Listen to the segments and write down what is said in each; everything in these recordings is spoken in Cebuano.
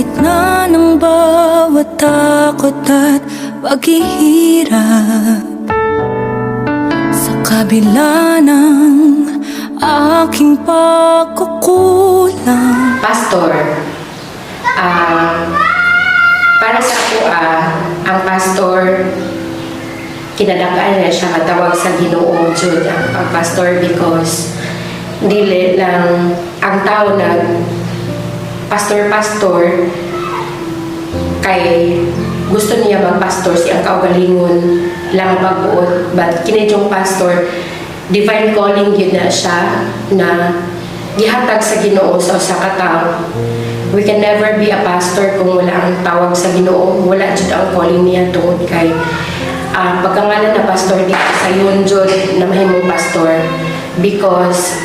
gitna ng bawat takot at paghihirap, sa kabila ng aking pagkukulang. Pastor, para sa ako, ang pastor, kinadakaan na siya katawag sa Ginoo jud ang pastor because dili lang ang tao nag pastor pastor kay gusto niya magpastor si ang kaugalingon lang pagbuot, but kini yung pastor, divine calling yun na siya na gihatag sa Ginoo sa usa ka tawo. We can never be a pastor kung wala ang tawag sa Ginoo, wala jud ang calling niya, tungod kay pagkangalan na pastor, di sayon jud na mahimong pastor because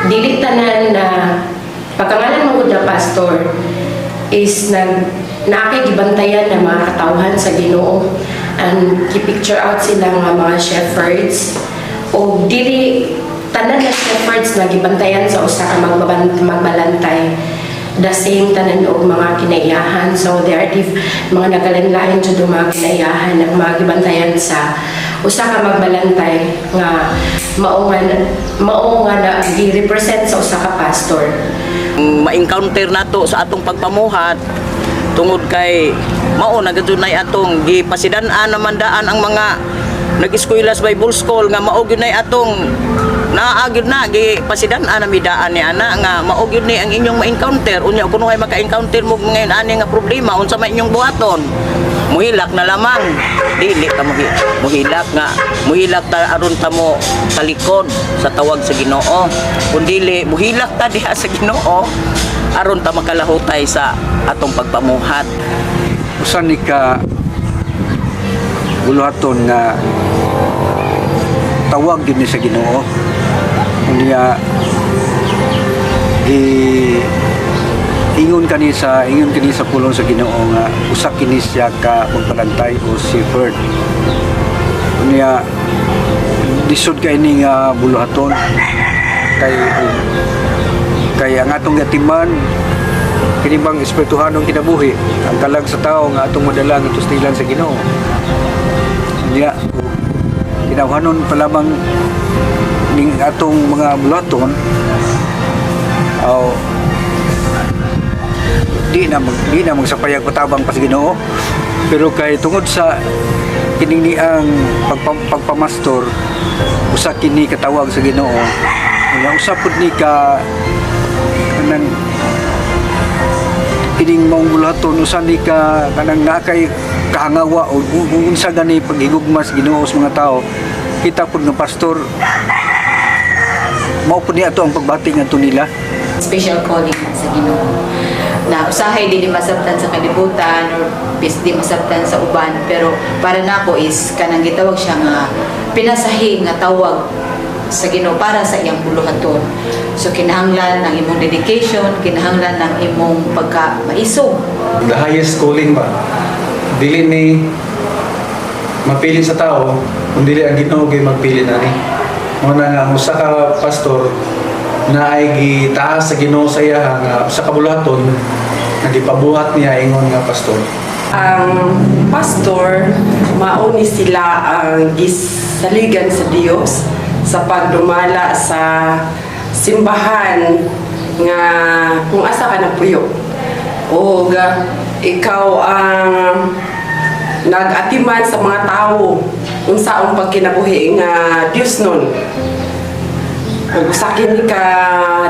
dili tanan na pagkangalan mo gud na pastor is nag naa kay gibantayan na mga katawhan sa Ginoo and gi-picture out sila nga mga shepherds, o dili tanan na shepherds na gibantayan sa usa ka magbalantay the same tanan og mga kinaiyahan. So there are mga nagalain-lain jud ang mga kinaiyahan ang mga gibantayan sa usa ka magbalantay nga mao nga na gi-represent sa usa ka pastor. Ma-encounter nato sa atong pagpamuhat tungod kay mao na gadunay atong gipasidan-an naman daan ang mga nag-eskwela sa Bible School nga mao gyud nay atong naa gyud na gipasidan-an na midaan ni ana nga mao gyud ni ang inyong ma-encounter. Unya kunuhay maka-encounter mo ngayon ani nga problema, unsa may inyong buhaton? Muhilak na lamang? Dili ta muhilak nga muhilak ta aron ta mo talikod sa tawag sa Ginoo, kun dili muhilak ta diha sa Ginoo aron ta makalahutay sa atong pagpamuhat. Usa ni ka buluhaton nga tawag gyud ni sa Ginoo. Unya gi ingon kani sa pulong sa Ginoo nga usa kini siya ka magbalantay o shepherd. Unya lisod kay ni nga buluhaton kay kay ang atong gatiman kini bang espirituhanong kinabuhi, ang kalag sa tao nga atong madala nga tustilan sa Ginoo. Niya kinawhanon pa lamang ning atong mga buluhaton aw di na magsapayag patabang pa sa Ginoo, pero kay tungod sa kining niang pagpamastor, usa kini katawag sa Ginoo. Unya usa pud ni ka kanang kining maong buluhaton, usa ni ka kanang naa kay kahangawa o unsa gani paghigugma sa Ginoo sa mga tao. Kita pud nga pastor, mao pud ni ato ang pagbati ngadto nila. Special calling na sa Ginoo na usahay dili masabtan sa kalibutan or bis di masabtan sa uban, pero para nako is kanang gitawag siya nga pinasahi nga tawag sa Ginoo para sa iyang buluhaton. So kinahanglan ng imong dedication, kinahanglan ng imong pagka maisog. The highest calling ba, dili ni mapili sa tao kung dili ang Ginoo gyud magpili na ni. Mao na nga ang usa ka pastor na ay gitaas sa Ginoo sa iya nga usa ka buluhaton nga gipabuhat niya ingon nga pastor. Ang pastor, mao ni sila ang gisaligan sa Dios sa pagdumala sa simbahan nga kung asa ka nagpuyo. O ikaw ang nag-atiman sa mga tao unsa ang pagkinabuhi nga Dios nun. Ug usa kini ka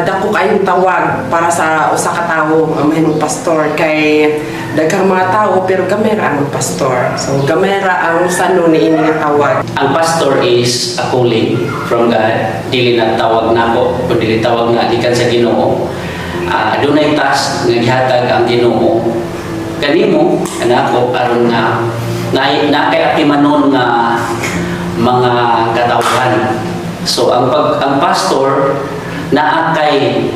dako kayong tawag para sa usa ka tawo ang mahimong pastor kay daghang mga tao pero gamay ra ang pastor. So gamay ra ang usa ni ini nga tawag. Ang pastor is a calling from God. Dili na tawag nako, kun dili tawag na gikan sa Ginoo. Dunay task nga gihatag ang Ginoo kanimo kanako aron nga na na kay atimanon nga mga katawhan. So ang pastor naa kay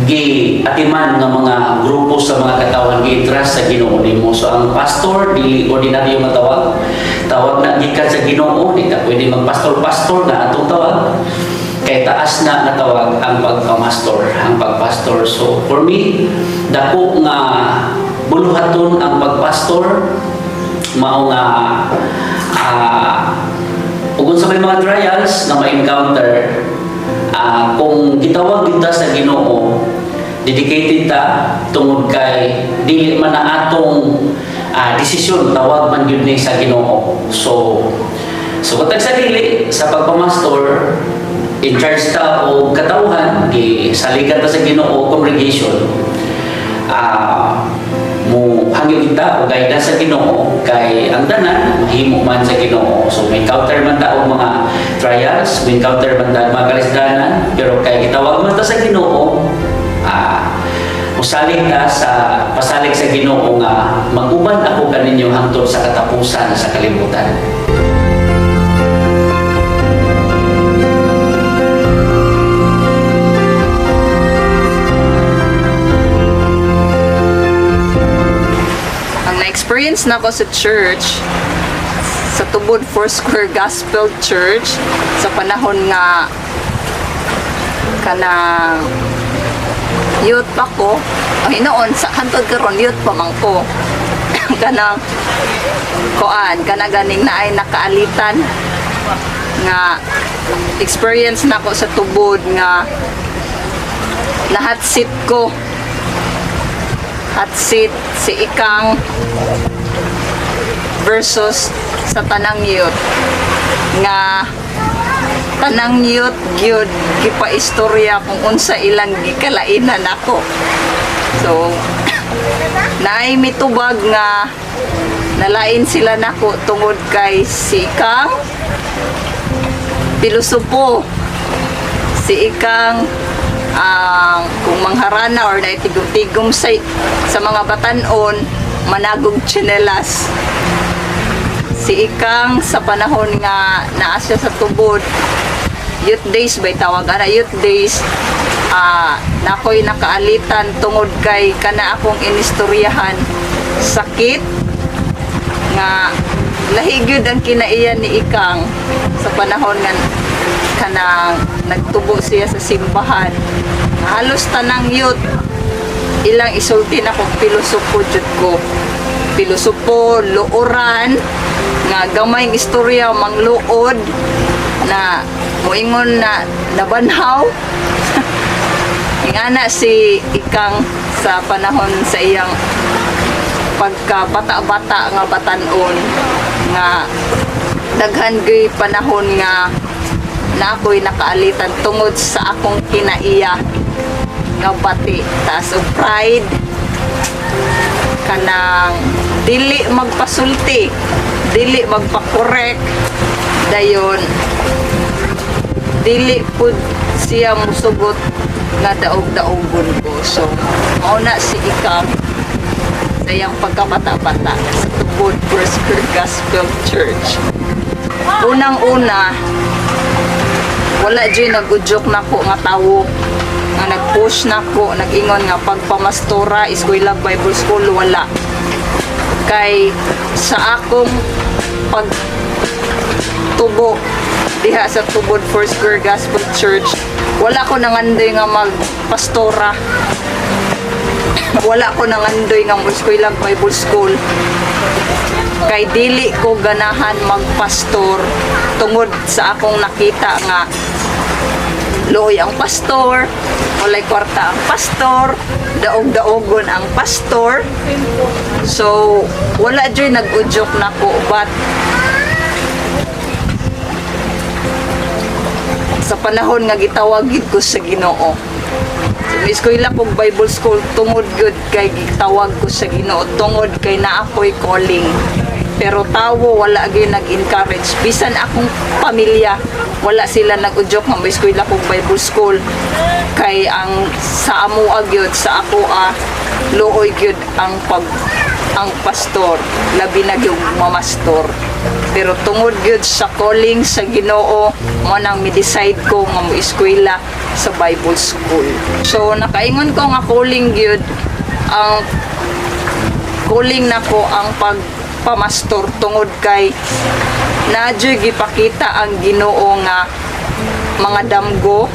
gi atiman nga mga grupo sa mga katawhan gi-entrust sa Ginoo nimo. So ang pastor dili ordinaryo nga tawag. Tawag na gikan sa Ginoo, di ka pwede magpastor-pastor na atong tawag. Kay taas na natawag ang pagpamastor, ang pagpastor. So for me, dako nga buluhaton ang pagpastor, mao nga ug sa may mga trials na ma-encounter, kung gitawag kita sa Ginoo, dedicated ta tungod kay dili man na atong desisyon, tawag man gyud ni sa Ginoo. So katag sa dili sa pagpamastor, in charge ta og katawhan, gisaligan ta sa Ginoo congregation. Mo hangyo kita og guidance sa Ginoo kay ang tanan mahimo man sa Ginoo. So may encounter man ta og mga trials, may encounter man ta og mga kalisdanan, pero kay gitawag man ta sa Ginoo, musalig ta sa pasalig sa Ginoo nga mag-uban ako kaninyo hangtod sa katapusan sa kalibutan. Ang na-experience nako sa church, sa Tubod Foursquare Gospel Church, sa panahon nga kanang youth pa ko, ay noon sa hantod karon youth pa man ko, kanang koan kana ganing naay nakaalitan nga experience nako sa tubod nga lahat sit ko, hot seat si Ikang versus sa tanang youth, nga tanang youth gyud gipaistorya kung unsa ilang gikalainan ako. So naay mitubag nga nalain sila nako tungod kay si Ikang pilosopo, si Ikang ang kung mangharana or naitigom-tigom sa mga batanon, managog tsinelas. Si Ikang sa panahon nga naa siya sa tubod, youth days bay tawag ana, youth days, nakoy nakaalitan tungod kay kana akong inistoryahan sakit nga lahi gyud ang kinaiyan ni Ikang sa panahon nga kanang nagtubo siya sa simbahan. Halos tanang youth ilang isulti na kung pilosopo jud ko, pilosopo, luoran nga gamay ng istorya, mangluod na moingon na nabanhaw. Ingana si Ikang sa panahon sa iyang pagka bata-bata nga batanon, nga daghan gyud panahon nga na ako'y nakaalitan tungod sa akong kinaiya nga bati, taas og pride, kanang dili magpasulti, dili magpakorek, dayon dili pud siya musugot nga daog-daogon ko. So mao na si Ikang sa iyang pagkabata-bata sa Tubod Foursquare Gospel Church. Unang-una, wala dyan nag-udyok nako nga tawo nga nag-push nako, nag-ingon nga pagpamastora, eskwela, Bible School, wala. Kay sa akong pagtubo diha sa Tubod Foursquare Gospel Church, wala ko nangandoy nga magpastora. Wala ko nangandoy nga eskwela, Bible School. Kay dili ko ganahan magpastor tungod sa akong nakita nga luoy ang pastor, walay kwarta ang pastor, daog-daogon ang pastor. So, wala dyo'y nag-udyok nako, but sa panahon nga gitawag gid ko sa Ginoo. So, eskwela kog Bible School tungod gyud kay gitawag ko sa Ginoo, tungod kay naa ko'y calling. Pero tawo wala gyud nag-encourage. Bisan akong pamilya, wala sila nag-udyok nga moeskwela kog Bible School, kay ang sa amoa gyud, sa ako luoy gyud ang pastor, labi na gyud mamastor. Pero tungod gyud sa calling sa Ginoo, mo nang mi-decide ko nga moeskwela sa Bible School. So nakaingon ko nga calling gyud ang calling nako ang pagpamastor tungod kay nadyo'y gipakita ang Ginoo nga Mga damgo,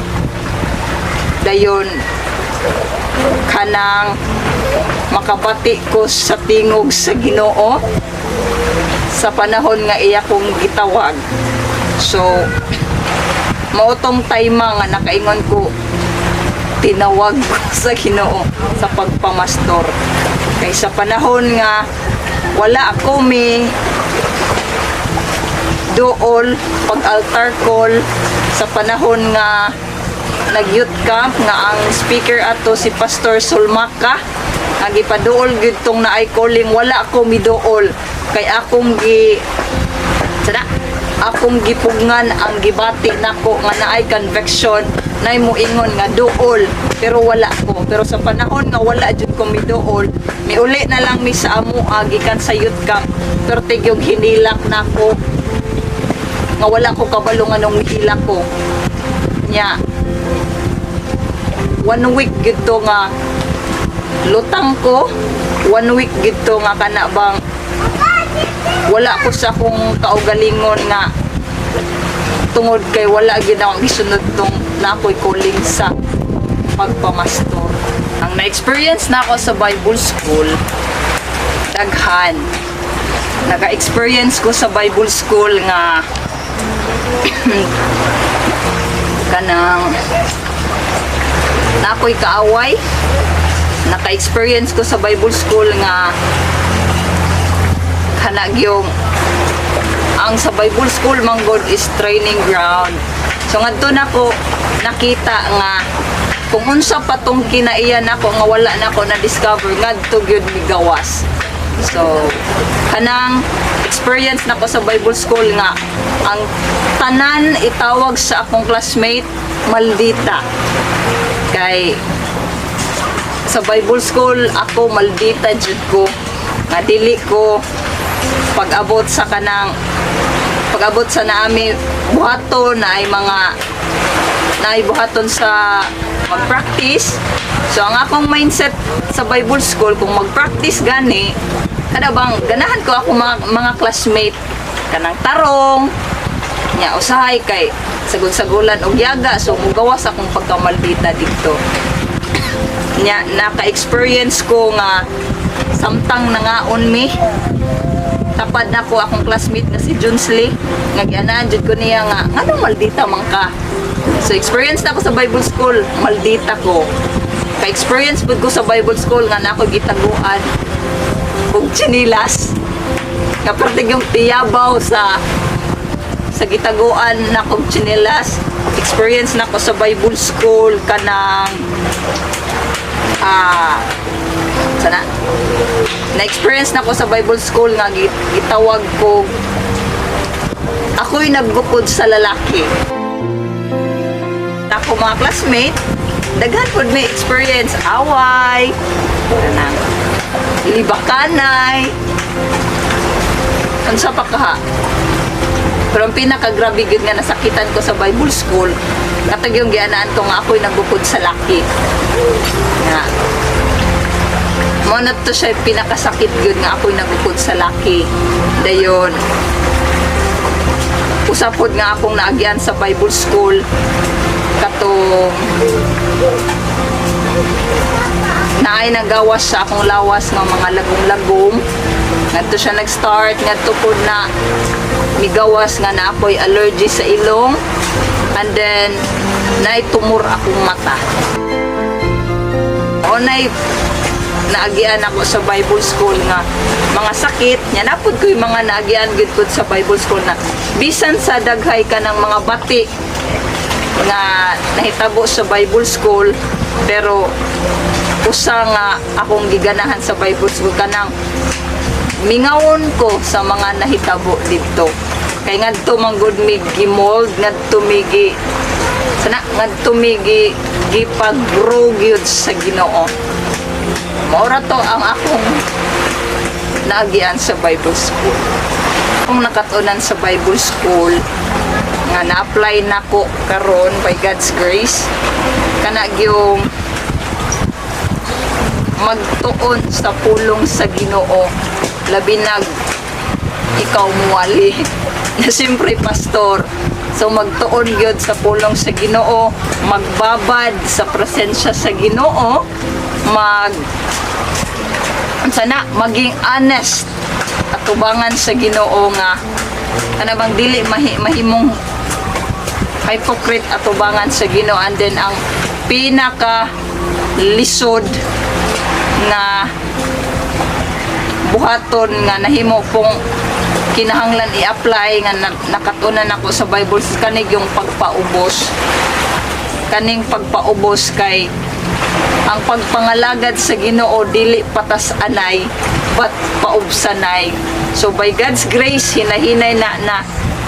dayon kanang makabati ko sa tingog sa Ginoo sa panahon nga iya kong gitawag. So mao tong time nga nakaingon ko, tinawag ko sa Ginoo sa pagpamastor. Kay sa panahon nga wala ako mi duol pag altar call, sa panahon nga nag youth camp nga ang speaker ato si Pastor Sulmaka nga gipaduol gyud tong naay calling, wala ako miduol kay akong gi sana akong gipugngan ang gibati nako nga naay conviction, nay moingon nga duol, pero wala ko. Pero sa panahon nga wala jud ko miduol, miuli na lang mi sa amoa gikan sa youth camp, pero tigyog hinilak nako nga wala ko kabalo nganong mihilak ko nya. One week gid to nga lutang ko, one week gid to nga kana bang wala ko sa akong kaugalingon nga tungod kay wala gid ako gisunod tong na ako'y calling sa pagpamastor. Ang na-experience na ako sa Bible school, daghan. Naka-experience ko sa Bible school nga kanang na ako'y kaaway. Naka-experience ko sa Bible school nga kanag yung ang sa Bible school manggod is training ground. So ngadto nako nakita nga kung unsa pa tong kinaiyan nako nga wala nako na discover, ngadto gyud migawas. So kanang experience nako sa Bible school nga ang tanan itawag sa akong classmate maldita. Kay sa Bible school ako maldita jud ko nga dili ko pag-abot sa kanang pag-abot sa naami buhaton na ay mga naay buhaton sa mag-practice. So ang akong mindset sa Bible school, kung mag-practice gani, kada bang ganahan ko ako mga classmate kanang tarong nya, usahay kay sagol-sagulan og yaga, so mugawas akong pagkamaldita dito nya. Naka-experience ko nga samtang nangaon mi, tapad nako akong classmate nga si Junsley nga gianaan jud ko niya nga nganong maldita man ka. So experience na ako sa Bible school, maldita ko. Ka-experience pud ko sa Bible school nga nako gitaguan og tsinilas nga pertig yung tiyabaw sa gitaguan na kog tsinelas. Experience na ko sa Bible school kanang sana na-experience na ko sa Bible school nga gitawag ko ako'y nagbukod sa lalaki. Ako mga classmate, daghan pod may experience away, kanang libakanay, unsa pa kaha. Pero ang pinakagrabe gyud nga nasakitan ko sa Bible school, katag yung gianaan ko nga ako'y nagbukod sa laki. Nga mo na to siya pinakasakit gyud nga ako'y nagbukod sa laki. Dayon usapod nga akong naagyan sa Bible school katong naay nagawas sa akong lawas nga mga lagom-lagom. Ngadto siya nag-start, ngadto pod na migawas nga na ako'y allergy sa ilong, and then naay tumor akong mata. O nay naagian ako sa Bible school nga mga sakit nya. Napod ko yung mga naagian gid ko sa Bible school na bisan sa daghay ka ng mga bati nga nahitabo sa Bible school, pero usa nga akong giganahan sa Bible school, kanang mingawon ko sa mga nahitabo didto kay ngadto man gud mi gimold, ngadto mi gi sana, ngadto mi gi gipag-grow gyud sa Ginoo. Maura to ang akong naagian sa Bible school. Kung nakatunan sa Bible school nga na-apply nako karon by God's grace, kana gyung magtuon sa pulong sa Ginoo, labi nag ikaw muwali na siyempre pastor. So magtuon gyud sa pulong sa Ginoo, magbabad sa presensya sa Ginoo, mag unsa na, maging honest atubangan sa Ginoo nga kana bang dili mahimong hypocrite atubangan sa Ginoo. And then ang pinaka lisod na buhaton nga nahimo kong kinahanglan i-apply nga nakatunan ako sa Bible kanig yung pagpaubos, kaning pagpaubos, kay ang pagpangalagad sa Ginoo dili patas anay but paubsanay. So by God's grace, hinahinay na na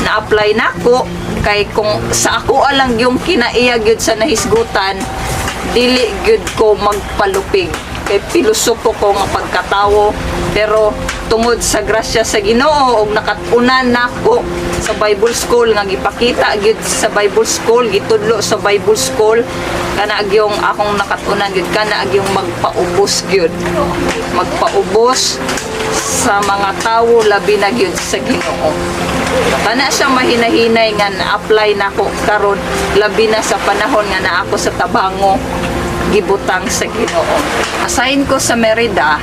na-apply nako, kay kung sa ako alang yung kinaiya gyud sa nahisgutan, dili gyud ko magpalupig kay pilosopo ko nga pagkatawo. Pero tungod sa grasya sa Ginoo og nakat-unan nako sa Bible School nga gipakita gyud sa Bible School, gitudlo sa Bible School, kana gyung akong nakat-unan gyud, kana gyung magpaubos gyud, magpaubos sa mga tawo, labi na gyud sa Ginoo. Kana siya mahinahinay nga na-apply nako karon, labi na sa panahon nga naa ako sa Tabango gibutang sa Ginoo. Assign ko sa Merida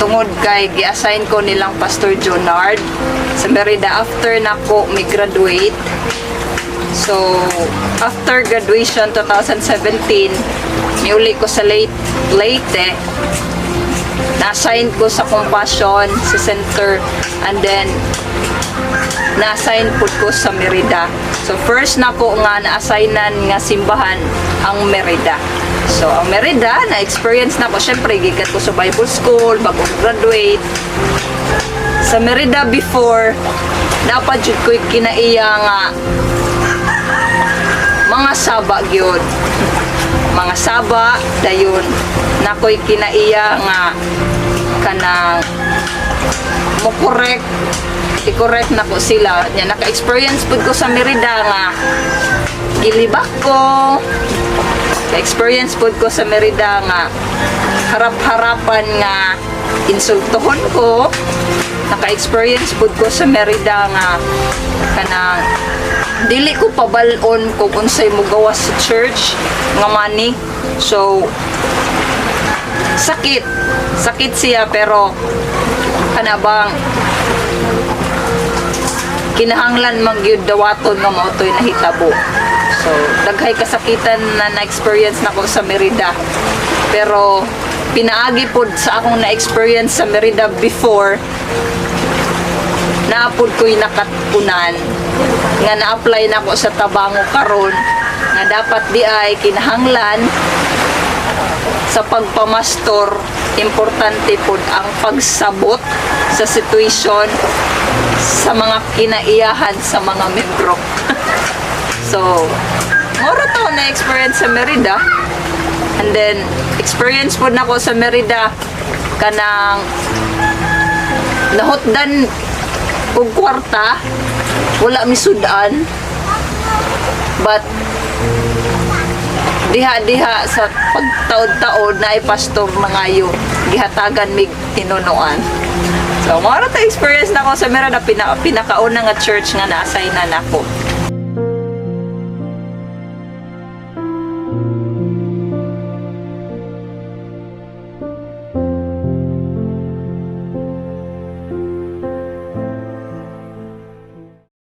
tungod kay gi-assign ko nilang Pastor Jonard sa Merida after nako mi graduate. So, after graduation 2017, miuli ko sa late Leyte. Na-assign ko sa Compassion sa center and then na-assign pud ko sa Merida. So first nako nga na-assignan nga simbahan ang Merida. So ang Merida, na-experience na ko syempre gikan ko sa Bible School, bagong graduate. Sa Merida before, dapat jud ko'y kinaiya nga mga saba gyud. Mga saba dayon nakoy kinaiya nga kanang mo correct, i-correct na ko sila nya. Naka-experience pud ko sa Merida nga gilibak ko. Ka-experience pud ko sa Merida nga harap-harapan nga insultuhon ko. Naka-experience pud ko sa Merida nga kanang dili ko pabal-on kung unsay mogawas sa church nga money. So sakit, sakit siya, pero kana bang kinahanglan man gyud dawaton nga mao to'y nahitabo. So daghay kasakitan na na-experience nako sa Merida, pero pinaagi pod sa akong na-experience sa Merida before, naapod ko'y nakatunan nga na-apply nako sa Tabango karon nga dapat di ay kinahanglan sa pagpamastor, importante pod ang pagsabot sa situation, sa mga kinaiyahan sa mga membro. So, moro to na experience sa Merida. And then, experience pod nako sa Merida kanang nahutdan og kwarta, wala misudan, but diha-diha sa pagtaod-taod na ay pastor na ngayo gihatagan mig tinunuan. So mao ra ta experience nako sa Merida, pinakauna nga church nga na-assign na nako.